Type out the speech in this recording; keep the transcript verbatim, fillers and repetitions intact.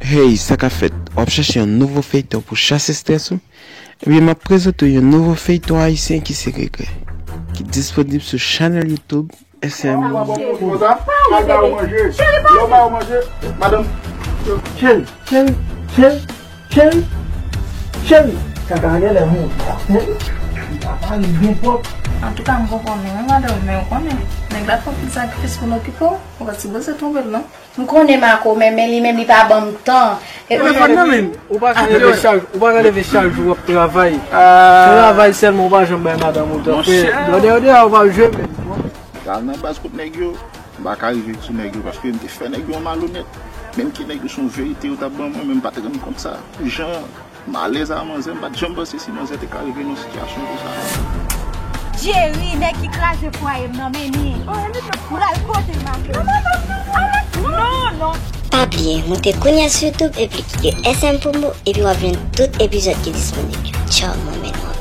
Hey, sa k ap fèt? W ap chèche yon nouvo feyton pou chase estrès ou? Ebyen, m ap prezante w yon nouvo feyton ayisyen ki se Regrè, ki disponib sou chanèl YouTube S M. Konsa, al ba yo manje. Lè w ba yo manje, madanm. Cheri, cheri, cheri, cheri, cheri, cheri. Sa ka genlè monte la, cheri. Li pa pale byen pwòp. Antouka, m konprann li, wi, madanm, men ou konnen, nèg la fè anpil sakrifis pou n okipe w. Ou pa t sipoze twonpe l, non. M konnen Marco, men, men li menm, li pa ban m tan. E telefòn nan menm. Ou pa ka leve chak, ou pa ka leve chak jou w ap travay. Travay sèlman, ou pa janm bay madanm ou tan. Frè, lòdè, lòdè a, ou pa jwe menm. Al nan baz kot nèg yo. M pa ka rive sou nèg yo, paske m te fè nèg yo an malonèt. Menm ke nèg yo se yon verite yo t ap ban mwen, men m pa t rann kont sa. Jan m alèz a manzè, m pa t janm panse si manzè te ka rive nan yon sitiyasyon konsa. Jerry, nèg ki kraze fwaye m nan, men li. Pral kote l, ma. Non, non. Pa bliye moute kounye a sou YouTube epi klike S M Promo epi w ap jwenn tout epizòd ki disponib yo. Tchaw, mwen men nou.